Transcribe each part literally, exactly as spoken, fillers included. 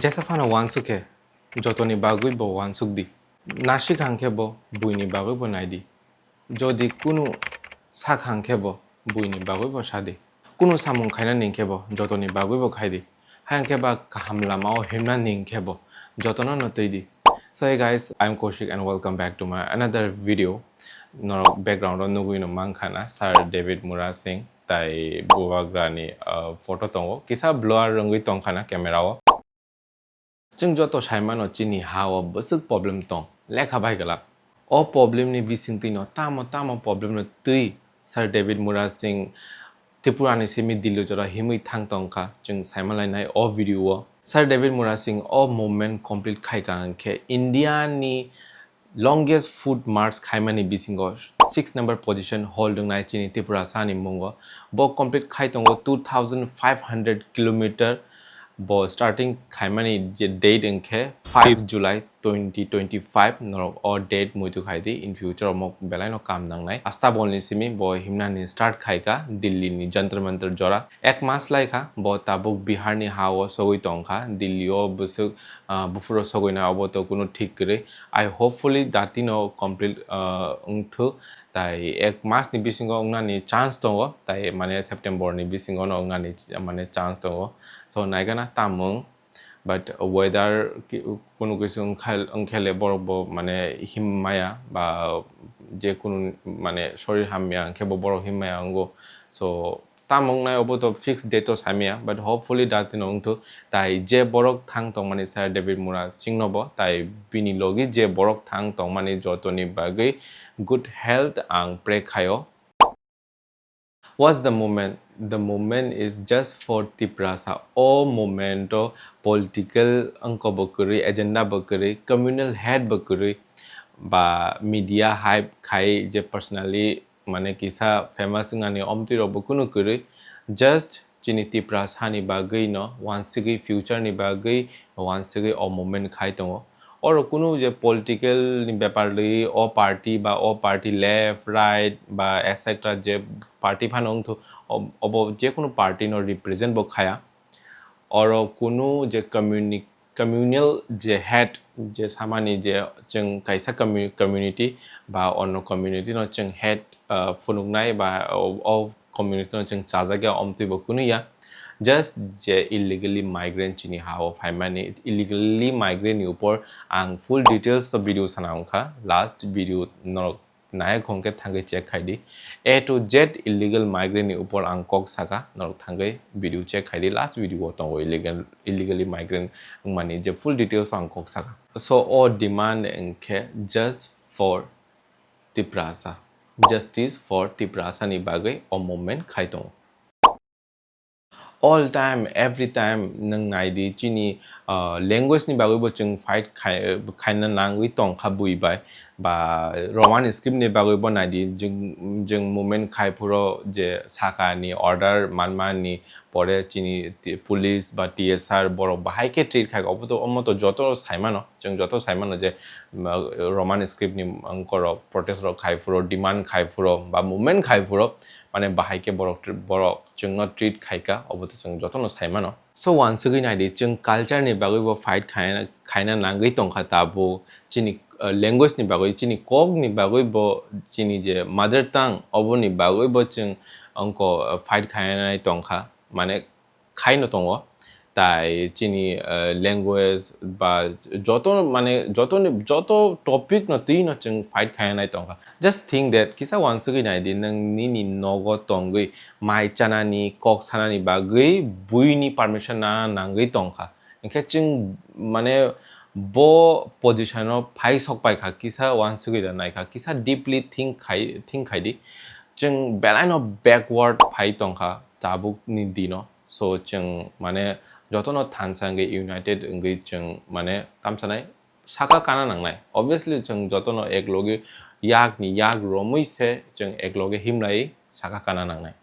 Jesa phano uansuk khe, jotoni bagwi bo uansuk di. Nasik hang khe bo buini bagwi bo nai di. Jodi kunu sak hang khe bo buini bagwi bo sa di. Kunu samung khaina ning khe bo jotoni bagwi bo khai di. Hayang khe ba kaham lama o himna ning khe bo jotono no twi di. So hey guys, I'm Kaushik and welcome back to my another video. Norok background o nugwi no mankha na Sir David Murasing tai Bubagra ni, uh, photo tongo. Kisa blur wngwi tongkha na camera o. Chwng joto sai mano chini ha o bwswk problem tong, lekha bai glak. O problem ni bisingtwi no tamo tamo problem no twi Sir David Murasing Tripura ni simi Delhi jora himwi thang tongkha, chwng sai manlainai o video o. Sir David Murasing o movement complete khaikha hwnkhe India ni longest foot march khaimani bisingo six number position hold wngnai chini Tripurasa ni mungo. Bo complete khai tongo two thousand five hundred kilometer. Bo starting khaimani je date wngkhe five July twenty twenty-five, norok o date muitu khai di, in future omo belai no kam nangnai. Astabol ni simi bo himnani start khaika Delhi ni Jantar Mantar jora. Ek mas laikha bo tabuk Bihar ni ha o sogwi tongkha, Delhi o bwswk, ah, buphuro sogwina obo to kunu thik kwrwi. I hopefully datino complete, ah, wngthuk, tai ek mas ni bisingo wngnani chance tongo, tai mane September ni bisingo no wngnani ch-, mane chance tongo. So naigana tamung, but weather ki-, kunu kisu wngkhal-, wngkhele borok bo mane himmaya ba je kunu mane sorir hamya wngkhe bo borok himmaya wngo. So tamo wngnai obo to fixed date o samya, but hopefully datino wngthuk. Tai je borok thang tongmani Sir David Murasing no bo, tai bini logi je borok thang tongmani jotoni bagwi good health ang pray khaio. What's the movement? The movement is just for Tiprasa. O movement o political wngko bo kwrwi, agenda bo kwrwi, communal hate bo kwrwi, ba media hype khai je personally mane kisa famous wngnani omtwi rok bo kunu kwrwi, just chini Tiprasa ni bagwi no wansugwi, future ni bagwi wansugwi o movement khai tongo. Oro kunu je political ni bepar rwi o party ba o party left, right ba et cetera je party phano wngthu, ob-, obo je kunu party no represent bo khaya. Oro kunu je communi-, communal je hate je samani je chwng kaisa commu-, community ba onno community no chwng hate, uh, phunuknai ba o, o community no chwng chajak ya, omtwi bo kunu ya. Just je illegally migrant chini ha o phaimani, illegally migrant ni upor ang full details o video sana wngkha, last video norok nai khong khe thangwi check khai di. A to Z illegal migrant ni upor ang kok saka, norok thangwi video check khai di, last video o tongo illegal, illegally migrant wngmani je full details o ang kok saka. So o demand wngkhe just for Tiprasa, justice for Tiprasa ni bagwi o movement khai tongo. All time, every time nwng nai di, chini, ah, language ni bagwi bo chwng fight khai, khaina nangwi tong kha bui bai, ba Roman script ni bagwi bo nai di, jwng, jwng movement khai phuro je saka ni order manma ni pore chini ti-, police ba T S R borok bahai khe treat khai, obo to, omo to joto sai mano. Chwng joto sai mano je, ma, Roman script ni wngkorok protest rok khai phuro, demand khai phuro, ba movement khai phuro, mane bahai khe borok tr-, borok chwngno treat khai kha, obo to chwng jotono sai mano. So, wansugwi nai di, chwng culture ni bagwi bo fight khaina, khaina nangwi tong kha tabuk, chini, uh, language ni bagwi, chini kok ni bagwi bo, chini je mother tongue, obo ni bagwi bo chwng wngko, uh, fight khaina nai tong kha, mane, khaino tongo. Tai chini, eh, language ba joto, mane, joto ni, joto topic no twi no chwng fight khaina nai tongkha. Just think that, kisa wansugwi nai di, nwng nini nogo tongwi mai chanani, kok sanani bagwi buini permission na nangwi tongkha. Hinkhe chwng, mane, bo position o phai sok pai kha, kisa wansugwi da nai kha, kisa deeply think khai, think khai di. Chwng belai no backward phai tongkha tabuk ni dino. So, chwng, mane, jotono thansa wngwi, united wngwi chwng, mane, tamsanai saka kana nangnai. Obviously, chwng jotono ek loge yak ni yak romwi se chwng ek loge himlai saka kana nangnai.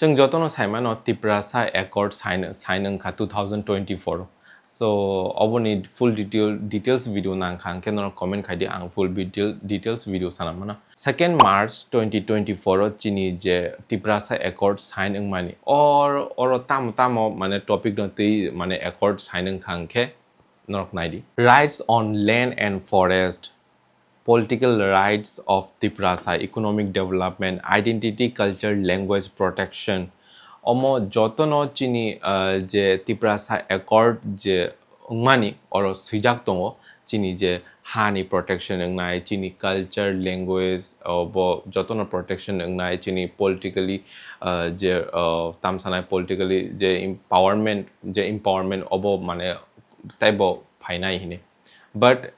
Chwng jotono sai mano Tiprasa Accord sign, sign wngkha two thousand twenty-four. So, oboni full detail, details video nang kha, hwnkhe norok comment khai di, ang full detail, details video sana mano. Second March twenty twenty-four o chini je Tiprasa Accord sign wngmani, or, oro tamo tamo mane topic no twi mane accord sign wngkha hwnkhe norok nai di. Rights on land and forest, political rights of Tiprasa, economic development, identity, culture, language protection. Omo jotono chini, ah, je Tiprasa Accord je wngmani oro swijak tongo, chini je hani protection wngnai, chini culture, language, obo jotono protection wngnai, chini politically, ah, je, ah, tamsanai politically je empowerment, je empowerment obo mane taibo phainai hini. But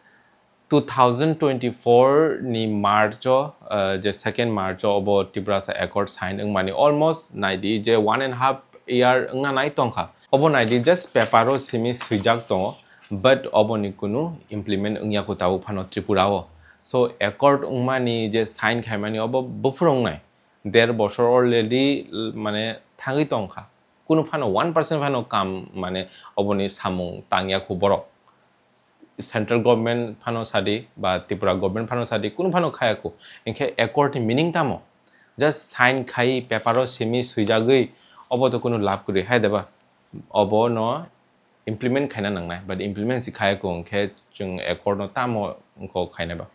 two thousand twenty-four ni March o, uh, je second March o obo Tiprasa Accord sign wngmani almost nai di je one and half year wngna nai tongkha. Obo nai di just paper o simi swijak tongo, but oboni kunu implement wngya kho tabuk phano Tripura o. So accord wngmani je sign khaimani obo buphuru wngnai. Der bosor already mane thangwi tongkha. Kunu phano one percent phano kam mane oboni samung tangya kho borok. Central government phano sadi ba Tripura government phano sadi, kunu phano khaya kho. Hinkhe accord ni meaning tamo? Just sign khai, paper o simi swijagwi, obo to kunu lab kwrwi hai deba? Obo no implement khaina nangnai, but implement si khaya kho hinkhe chwng accord no tamo wngkho khaina ba?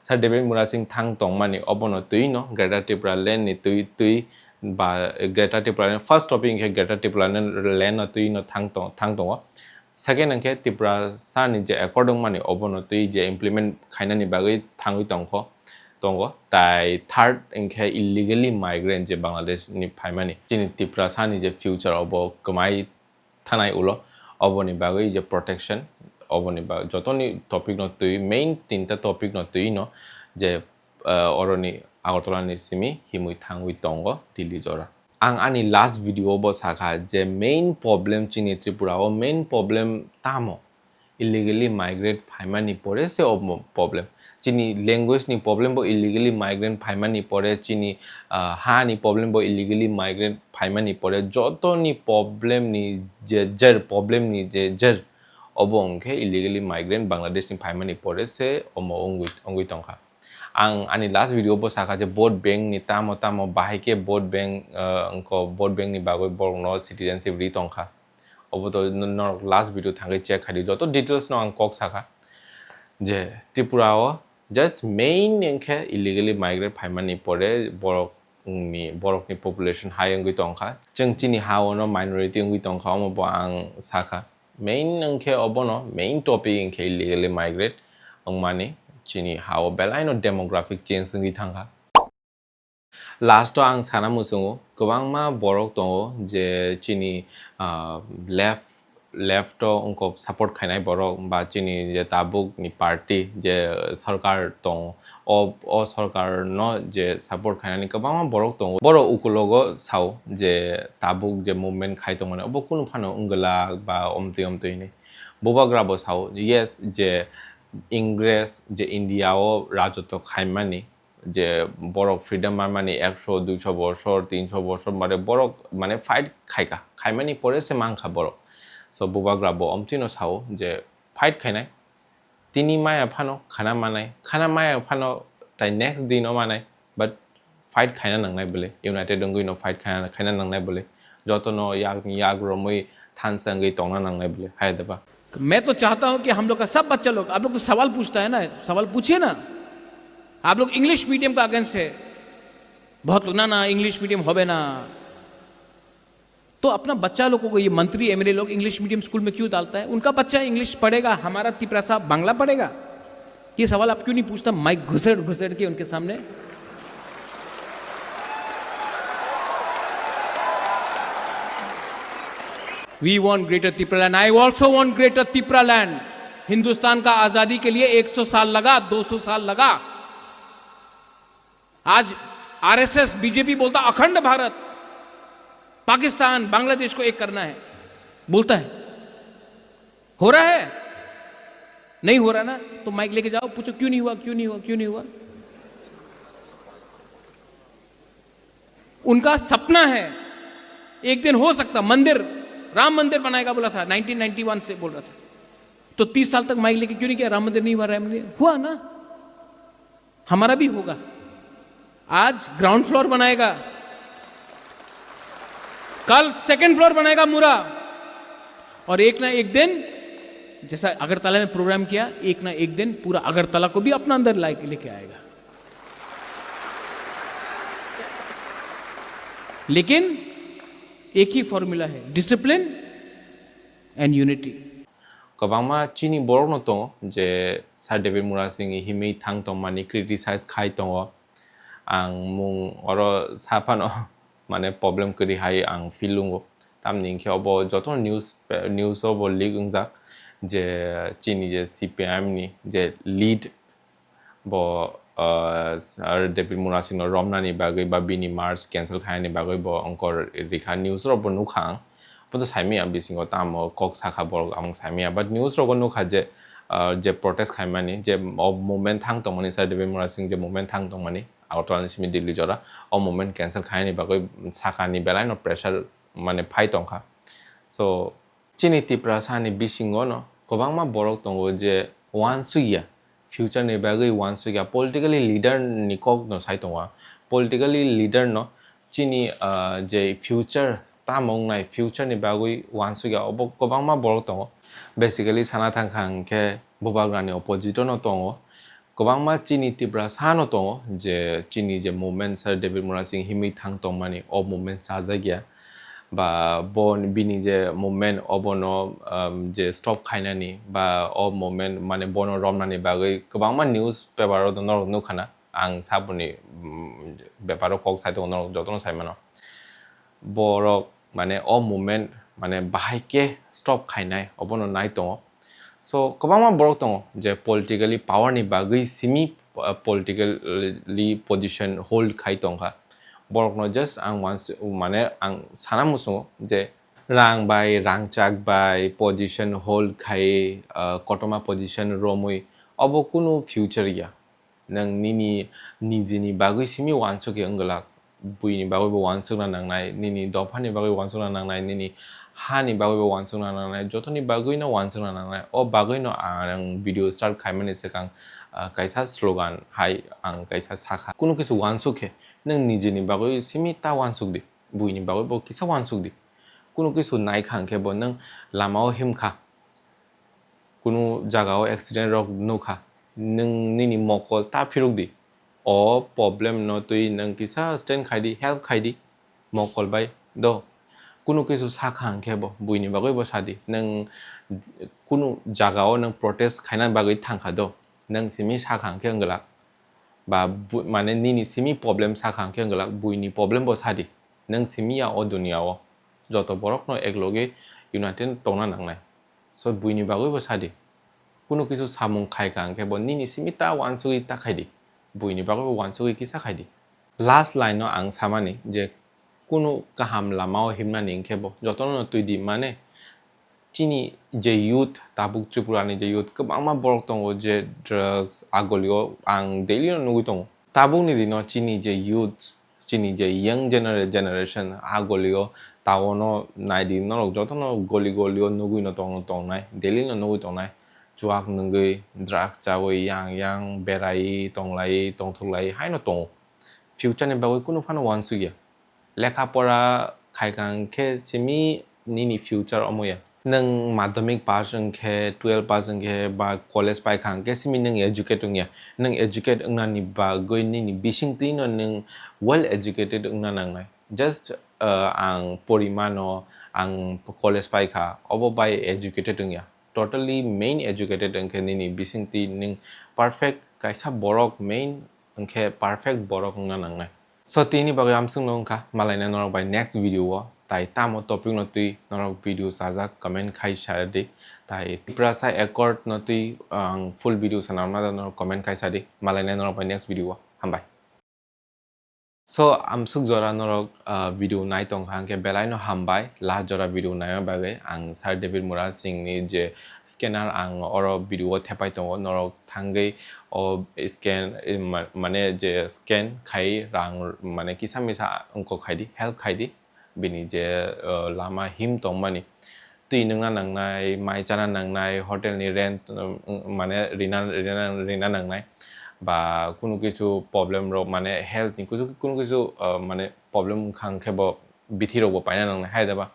Sir David Murasing thang tongmani obono twi no Greater Tripura Land ni twi, twi ba Greater Tripura Land, first topic hinkhe Greater Tripura Land no twi no thang tong, thang tongo. Second hinkhe Tiprasa ni je accord wngmani obono twi je implement khainani bagwi thangwi tongkho, tongo. Tai third hinkhe illegally migrant je Bangladesh ni phaimani. Chini Tiprasa ni je future obo kwmai thanai ulo, oboni bagwi je protection, oboni ba-, jotoni topic no twi, main tinta topic no twi no je, ah, oroni Agartala ni simi himwi thangwi tongo Delhi jora. Ang ani last video bo sakha je main problem chini Tripura o main problem tamo? Illegally migrate phaimani pore se o mo-, problem. Chini language ni problem bo illegally migrant phaimani pore, chini, ah, ha ni problem bo illegally migrant phaimani pore, joto ni problem ni je jer, problem ni je jer, obo hwnkhe illegally migrant Bangladesh ni phaimani pore se omo wngwi, wngwi tongkha. Ang ani last video bo sakha je vote bank ni tamo tamo bahai khe vote bank, ah, wngkho vote bank ni bagwi borok no citizenship ri tongkha. Obo to n-, norok last video thangwi check khai di, joto details no ang kok sakha je Tripura o just main hinkhe illegally migrate phaimani pore borok ni, borok ni population high wngwi tongkha. Chwng chini ha o no minority wngwi tongkha, omo bo ang sakha. Main hinkhe obono, main topic hinkhe illegally migrate wngmani, chini ha o belai no demographic change wngwi thangkha. Last o ang sana muchungo, kwbangma borok tongo je chini, ah, left, left o wngkok support khainai borok, ba chini je tabuk ni party je sarkar tong, o, o sarkar no je support khainani kwbangma borok tongo. Borok ukulogo sao je tabuk je movement khai tongmani obo kunu phano wngwlak ba omtwi omtwi hinwi. Bubagra bo sao, yes, je Ingres je India o rajotwo khaimani, je borok freedom manmani ekso, duiso bosor, tinso bosor, mane borok mane fight khaika, khaimani pore se mankha borok. So Bubagra bo omtwino sao je fight khainai, tini maya phano khana manai, khana maya phano tai next din o manai, but fight khaina nangnai bole, united wngwi no fight khaina, khaina nangnai bole, joto no yak, yak romwi thansa wngwi tongna nangnai bole, hai da ba? मैं तो चाहता हूं कि हम लोग का सब बच्चा लोग, आप लोग तो सवाल पूछता है ना, सवाल पूछिए ना। आप लोग इंग्लिश मीडियम का अगेंस्ट है, बहुत लोग, "ना, ना, इंग्लिश मीडियम होबे ना।" तो अपना बच्चा लोगों को, ये मंत्री, एमएलए लोग इंग्लिश मीडियम स्कूल में क्यों डालता है? उनका बच्चा इंग्लिश पढ़ेगा, हमारा तिपरासा बांग्ला पढ़ेगा? ये सवाल आप क्यों नहीं पूछता? माइक घुसेड़ घुसेड़ के उनके सामने। We want Greater Tipraland. I also want Greater Tipraland. Hindustan का आजादी के लिए एक सौ साल लगा, दो सौ साल लगा। आज आरएसएस, बीजेपी बोलता अखंड भारत, पाकिस्तान, बांग्लादेश को एक करना है, बोलता है। हो रहा है? नहीं हो रहा ना, तो माइक लेके जाओ, पूछो, क्यों नहीं हुआ, क्यों नहीं हुआ, क्यों नहीं हुआ? उनका सपना है, एक दिन हो सकता मंदिर, राम मंदिर बनाएगा बोला था, नाइनटीन नाइंटी वन से बोल रहा था। तो तीस साल तक माइक लेके क्यों नहीं किया, राम मंदिर नहीं हुआ, राम मंदिर हुआ ना, हमारा भी होगा। आज ग्राउंड फ्लोर बनाएगा, कल सेकंड फ्लोर बनाएगा मुरा, और एक ना एक दिन, जैसा अगरतला में प्रोग्राम किया, एक ना एक दिन पूरा अगरतला को भी अपना अंदर लाइक लेके आएगा। लेकिन एक ही फॉर्मूला है, discipline and unity. Kwbangma chini borokno tongo je Sir David Murasingni himwi thang tongmani criticize khai tongo. Ang mung oro sa phano mane problem kwrwi hai ang feel wngo. Tamni hinkhe obo jotono news, news o bo leak wngjak je chini je C P I M ni je lead bo, ah, Sir David Murasingno romnani bagwi ba bini march cancel khainani bagwi bo wngkor rikha, news rok bo nukha ang. Bo to saimaya bisingo tamo kok sakha borok, amung saimaya, but news rogo nukha je, ah, je protest khaimani, je o movement thang tongmani, Sir David Murasing je movement thang tongmani Agartala ni simi Delhi jora, o movement cancel khainani bagwi sakani belaino pressure mane phai tongkha. So, chini Tiprasa ni bisingo no kwbangma borok tongo je uansukya, future ni bagwi uansukya, politically leader ni kok no sai tongo. Politically leader no chini, ah, je future tamo wngnai, future ni bagwi uansukya, obo kwbangma borok tongo. Basically sana thang kha hwnkhe bubagrani opposite o no tongo. Kwbangma chini Tiprasa no tongo je chini je movement Sir David Murasing himwi thang tongmani, o movement chajakya. Ba bo bini je movement obono, um, je stop khainani ba o movement mane bono romnani bagwi kwbangma news paper o norok nukha na. Ang saboni, um, beparo kok sai tongo, norok jotono sai mano. Borok mane o movement mane bahai khe stop khainai, obono nai tongo. So, kwbangma borok tongo je politically power ni bagwi simi, uh, politically position hold khai tongkha. Borokno just ang uans-, mane ang sana muchungo je rang bai, rangchak bai position hold khai, uh, kotorma position romwi, obo kunu future ya. Nwng nini nijini bagwi simi uansuk khe wng glak. Buini bagwi bo uansukna nangnai, nini dophani bagwi uansukna nangnai, nini hani bagwi bo uansukna nangnai, jotoni bagwino uansukna nangnai. O bagwino ang video start khaimani swkang, ah, kaisa slogan hai ang kaisa sakha. Kunu kisu uansuk khe nwng nijini bagwi simi ta uansuk di, buini bagwi bo kisa uansuk di. Kunu kisu naikha hwnkhe bo nwng lamao himkha. Kunu jagao accident rok nukha, nwng nini mokol ta phiruk di. O problem no twi nwng kisa stand khai di, help khai di mokol bai do. Kunu kisu sakha hwnkhe bo buini bagwi bo sadi. Nwng kunu jagao nwng protest khaina bagwi thangkha do, nwng simi sakha hwnkhe wng glak. Ba bu-, mane nini simi problem sakha hwnkhe wng glak, buini problem bo sadi. Nwng simi ya o duniya o. Joto borokno ekloge united tongna nangnai. So, buini bagwi bo sadi. Kunu kisu samung khaikha hwnkhe bo nini simi ta uansugwi ta khaidi. Buini bagwi bo uansugwi kisa khaidi. Last line no ang samani je kunu kaham lamao himnani hwnkhe bo jotono no twi di mane chini je youth, tabuk Tripura ni je youth kwbangma borok tongo je drugs, agolio ang daily no nugwi tongo. Tabukni dino chini je youth, chini je young genera-, generation, a golio taono naidi norok jotono goli golio nugwi no tong-, tongnai, daily no nugwi tongnai. Chuak nungwi, drugs chawi, yang yang berai tonglai, tongthoklai haino tongo. Future ni bagwi kunu phano uansukya. Lekha pora khaikha hwnkhe simi nini future omo ya. Nwng madhyamik pass wngkhe, twelve pass wngkhe ba college paikha hwnkhe simi nwng educate wngya. Nwng educate wngnani bagwi nini bisingtwino nwng well educated wngna nangnai. Just, uh, ang porimano, ang college paikha, obo bai educated wngya. Totally main educated wngkhe nini bisingtwi nwng perfect kaisa borok main wngkhe perfect borok wngna nangnai. So, tini bagwi amswkno wngkha, malaina norok bai next video o tai tamo topic no twi norok video sajak comment khai sa di, tai Tiprasa Accord no twi ang full video sana norok comment khai sa di, malaina norok bai next video o, hambai. So, amswk jora norok, ah, video nai tongkha hwnkhe belai no hambai, last jora video naima bagwi ang Sir David Murasing ni je scanner ang oro video o thepai tongo, norok thangwi o scan, eh, ma-, mane je scan khai rang mane kisa misa wngkok khai di, help khai di, bini je, eh, lama him tongmani twi nungna nangnai, mai chana nangnai, hotel ni rent, um, mane rina, rina, rina nangnai, ba kunu kisu problem rok, mane health ni kusu, kunu kisu, uh, mane problem khang khe bo bithi rok bo paina nangnai hai da ba.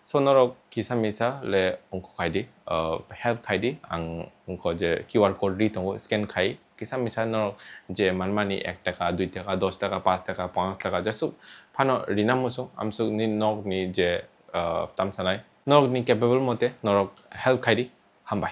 So norok kisa misa le ongko khai di, uh, help khai di, ang ongko je Q R code ri tongo, scan khai, kisa misa norok je manmani ek taka, dui taka, dos taka, panch taka, panch taka, jesuk phano rina muchung, amsuk ni nok ni je, uh, tamsanai, norok ni capable mote norok help khai di, hambai.